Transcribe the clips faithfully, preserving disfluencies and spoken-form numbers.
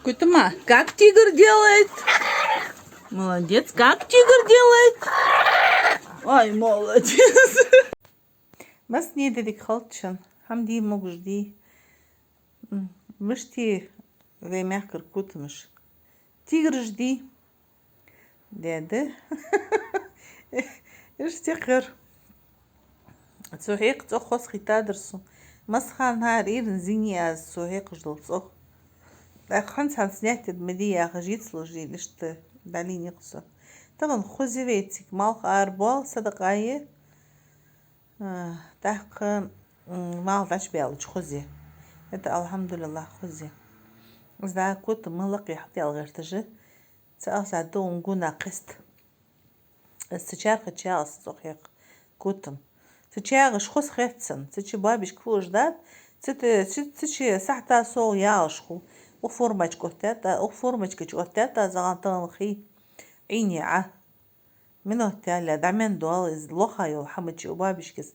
Кутама, как тигр делает? Молодец, как тигр делает? Ой, молодец. Массане а деррига хилда шун, хӀама де могаш дий. М, мишта я вай мехкара котамаш? Тиграш дий? Даьда. Иштта кхер. Цу хьакъехьа цӀогӀа хоза хийтадар сона. Массахана хӀара Ӏуйрийна зӀамига я аз цу хьакъехьа дола цӀогӀа. ТӀаккха хӀанз хӀанз снять ма де яхаш, йицлуш дийна иштта дӀалийна я-кх со. Тахан хоза я вай цига, малх арабоал, садакъа я. А, тӀаккха, м, малх дӀачубаьлча хоза я. ХӀаьта, алхьамдулиллахӀ, хоза я. Из да котам лакхе хьатӀадаьлла гӀерташ. Цу алсат да укхун гонахьа кхест. Из цу чархача ялас цӀогӀа хьакъехьа котам. Цу чагӀаш хоза хет сона. Цу чу бабишка хулаш дац. Цу те-, цу, цу чу сахьата совгӀа ялаш хул. Укх формочка оттадаьд, укх формочка чу оттадаьд аз, гӀан тахан хий Ӏийна я Ӏа. Минот яле, дӀа мел доал из лоха йола хӀама чу у бабишкас.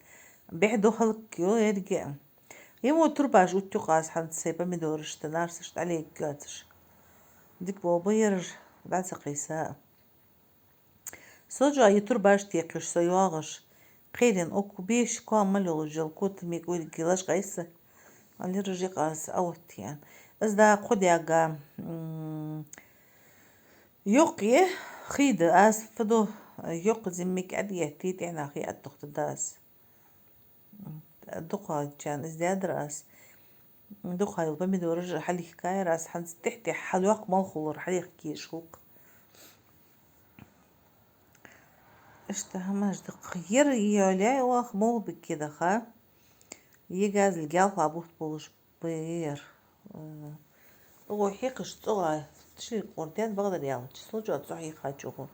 Бехк дохалга йо еррига а. Ему турбаш уттаю-кх аз хӀанз сай помидорашта, нарсашта Ӏолега йоацаш. Дика болх ба ераш, дӀа ца кхийса. Со жа е турбаш текхаш, со йоагӀаш. Кхерен укх беш коа мел йолаш йола котам кӀуйргий лачкъайса. Аллера жикъас а вот ян. Из да кхо даьга, м, йоккха я, хий да аз, фу ду, йоккха зӀамига Ӏадъетте, тӀехьенах хий Ӏадтохийтаргда аз. ДукхагӀчарна из даьдар аз. Дукха йола помидораш хьалийхкаяр аз, хӀанз тӀехь-тӀехьа хьалйоккха мел хулар хьалийхка езаш хул-кх. Иштта хӀамаш да-кх. Ер йоалаяьй оаха, молбике даха. Е газлига ялхлагӀа бутт болаш ба ер. Э, укхо хьекхаш цӀогӀа тиширкъор даьд, бакъдар аьлча, со чӀоагӀа цӀогӀа хьекхача укхо.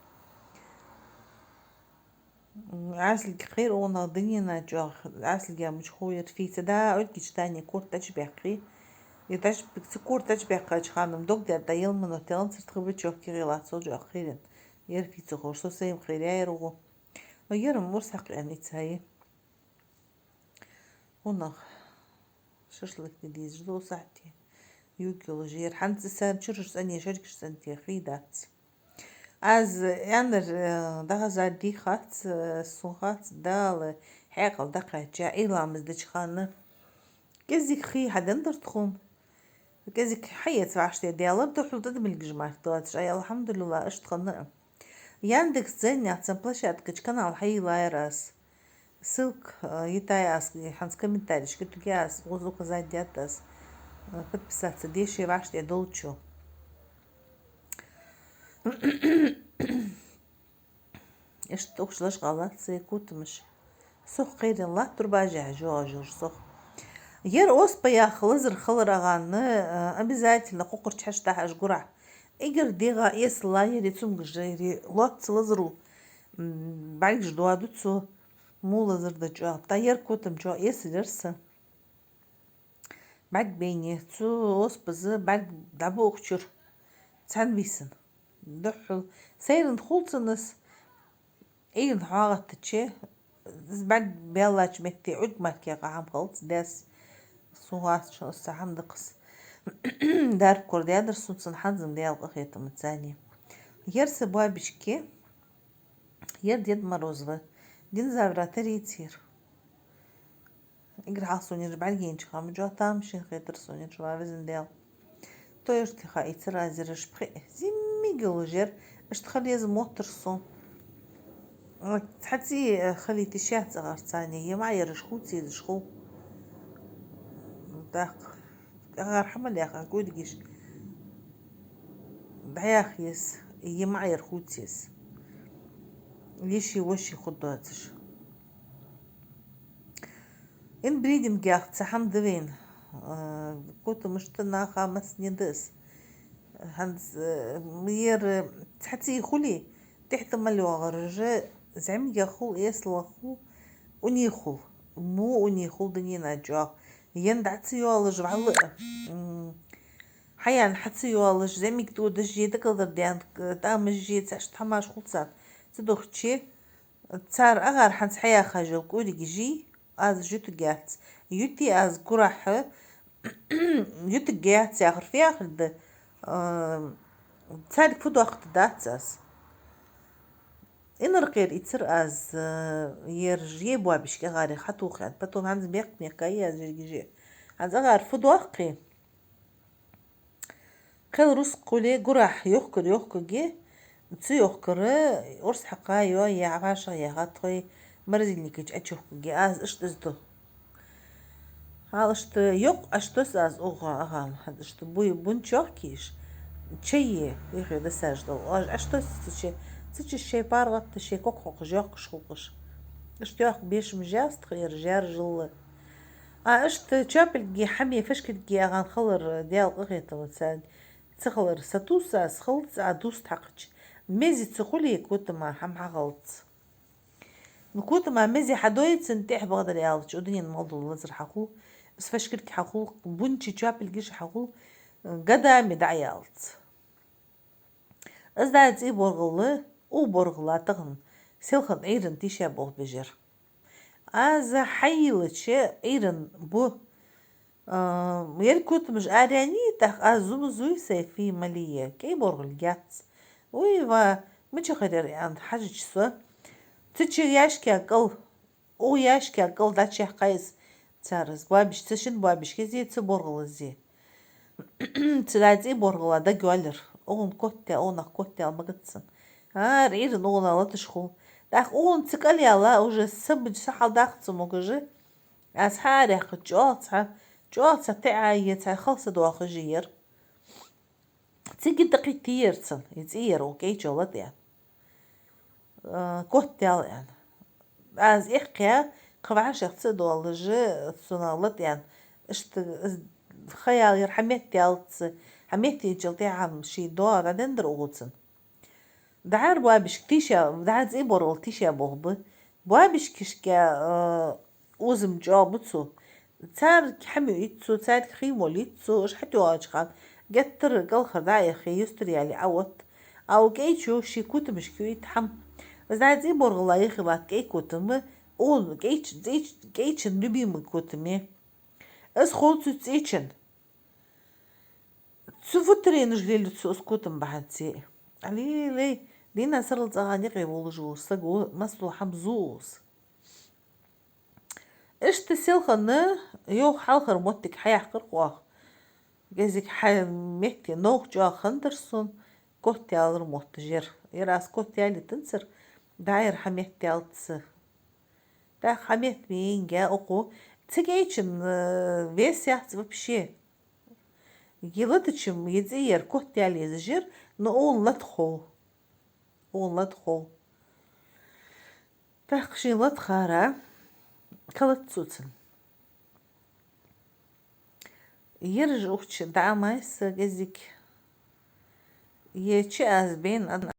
М, Ӏаьслиг кхер укхунах дунен чу, Ӏаьслиг я мича хов ер фийца. Да, Ольгича тани корта дӀачубаьккхий. Е дӀачу-, ца корта дӀачубаьккхача хана-м дог даьд, да, ялмано телан царт хабачок кигӀелахь цо жа кхерен. Ер фийца ховш, со сайм кхер яьр укхо. Но ер-м урс хьакхаьнна ицай. Унах шашлык де дезаш да сахьте. Юг йолаш ер. ХӀанз цӀа сар чураш цӀане, шеркаш цӀанте хий дац. Аз аьннар, э, дагӀаза дий хац, э, сона хац, Дала хьаькъал дӀакхаьчча, Ӏуйра ламаз деча хана. КӀезига хий хьаденнадар тхона. КӀезига хьаэца вӀаштӀехьадаьлар, духхьал тӀадамилгаш мара доацаш. Ай, алхьамдулиллахӀ, иштта хинна. Яндекс Дзеннах цхьан площадкача канал хьайийллаяр аз. Ссылка, э, йитай аз, хӀанз комментарийшка туге аз, гӀоз указать даьд аз. Э, подписаться де ший вӀаштӀехьа долчо. Иштта укх чу лачкъа латт сай котамаш. Сох кхерен латтар бажехь жоагӀа-жоагӀа сох. Ер оспа яха лазар хилар агӀанна, э, обязательно кхокхарча хьаштагӀа аш гурахь. Эггара дегӀа эсала ер цамогаш, ер лоацца лазаро, м, бӀаргаш доаду цо, мо лазар да чӀоагӀа. ТӀа ер котам чӀоагӀа эсала яр са. БӀарг бейне, цу оспаза бӀарг дӀабух чура. Цхьан бийсан. Духхьал. Сайранна хул цунна из, Ӏуйранна хьоагӀаттаче, из бӀарг баьллача метте Ӏург мара кхы хӀама хилац, даьс. Сона хац шоана из цхьа хӀама да-кх из. Дарба корадаьдар сона цунна, хӀанз-м Даьла къахетамца цани. Ер са бабишке, ер Дед Мороз ва, динозавра тара ийцар. Эггара хьалха сона ераш бӀаргайайнача хана, чӀоагӀа тамашийна хетар сона ераш, ва Везан Даьла. То иштта хьаийцар аз ераш, пхиъ зӀамига йолаш яр, иштта хила еза моттар сона. Цхьацца, э, хилийта йиш яц цӀагӀарца цани, е маӀа ераш хувцаезаш хул. ТӀаккха АгӀар хӀама лаьрхӀа кӀуйргаш дӀаяха еза, е маӀа ер хувца еза. Йиший-воший хургдоацаш. Инбридинг яха цхьа хӀама да вайна. А, котамашта наха массане да из. ХӀанз, э, ер цхьацца хуле, тӀехьа тӀа мел йоагӀараш зӀамига хул, эсала хул, уни хул. Мо уни хул дунен чу чӀоагӀа. Ен дӀа ца йоалаш, вӀалла а, м, хьаяьнна хьа ца йоалаш, зӀамига тӀадожаш, дакъалдар даьнна, э, тӀамаш, цхьа иштта хӀамаш хул царна. Цудухьа цар агӀар хӀанз хьаяьха йола кӀуйргаш, аз ютаргьяц. Юте аз гурахьа, ютаргьяц яхар фу яхар да? А, цаьрга фу доаккх дац аз. Инаркъера ийцар аз, а, ер же боабашка агӀарах хьатоха аьнна. Потом хӀанз мехк-мехка я аз жиргиже. ХӀанз агӀар фу доаккхе? Кхел рузкъа хуле, гурахь йохкар йохкаргья, цу йохкара урс хьакха йоа, е хьавӀашагӀъяха тхой морозильника чу Ӏочуйохкаргья. Аз иштта из ду. Хьал иштта йокъ Ӏочутосс аз укхаза агӀам, хӀанз иштта буй бун чохкийш, чай е, ихе досаж дол. Ож Ӏочутосс цу чу, цу чу шоай паргӀата, шоай ког хьокхаш, йохкаш хулаш. Иштта йохка бешамаш яц тха ер жар жил. А иштта чопилгге хӀама е фашкилгге агӀан хилар Даьла къахетамца, ца хилар сатувс аз, хилац а дувца хьакхача. Мези ца хуле, котама хӀама хьахилац. Ну, котама мези хьадой, цун тӀехьа бакъдар аьлча, укх дунен мел дола лазар хьахул, из фашкилг хьахул, бун чу чопилгаш хьахул, гадаме дӀаялац. Из да цӀий боргӀал, укх боргӀала тахан селхан Ӏуйран тийша болх беш яр. Аз хьайийлача Ӏуйран бу, а, ер котамаш араяьннай, тӀаккха аз зума зуй сай фу мале, кӀай боргӀалга яц. Уй, ва, мичахьара ер аьнна хьажача со, цу чу яьшка кӀал, укх яьшка кӀал дӀачуяьккхай из цар, из боабашка, цу шин боабашка зе, цу боргӀала зе. Цу да цӀий боргӀала дагайоалаяр. Укхун котъяь, укхунах котъяла магац цунна. ХӀара Ӏуйран укхунна латаш хул. ТӀаккха укхунна цу кӀал яьлча, уже са б-, са хьалдаккха ца могаш, аз хьаараяьккхача чӀоагӀа цхьа, чӀоагӀа цхьа таӀа е цхьа хала са доахаш яр. Цига дӀакхийттаяр цунна, из цӀий яр укх кӀайчо латӀаяьнна. А, котъяла аьнна. Аз эккхе, кхы вӀашагӀ ца доаллаш, цунах латӀаяьнна. Иштта из ха яла яр, хьаметтаялац, хьаметтаенначул тӀехьагӀа ший доагӀа дӀаденнадар укхо цунна. ДӀахьар боабашка тийша, дӀахьар цӀий боргӀал тийша болх ба. Боабашкашка, а, узам чӀоагӀа ба цо. Царга хӀама юийт цо, царга хий молийт цо, уж хьатӀайоагӀача хана геттара кӀалхара дӀа а яхе, юстара яле Ӏоотт. А укх кӀайчо ший котамашка юийт хӀама. Из да цӀий боргӀала яхе латт кӀай котам, укхун кӀайч-, цӀийч-, кӀайчун любимый котам я. Из хул цу цӀийчун. Цу фу тӀаренаш лелаю цо из котам бахьанца. Али-лай, дийнахьа сарралца агӀан юкъе волаш вола саг ва, массадола хӀама зу укхаза. Иштта селхан йоах хьалхара моттиг хьаяьккхар-кх оаха. КӀезига хьа метте новкъа чӀоагӀа хиннадар сона, котъялар мотташ яр. Ер аз котъялийтанзар, дӀа ер хьаметтаялац. ТӀаккха хьаметта ма яьннай укхо. Цу кӀайчун, э, вес яц вообще. Е латача, е цӀий яр котъяла езаш яр, но укхун лата хов. Укхун лата хов. ТӀаккха ший лата хара, калац цо цунна. Ераш укх чу дӀа а майса кӀезига. Е чу аз бена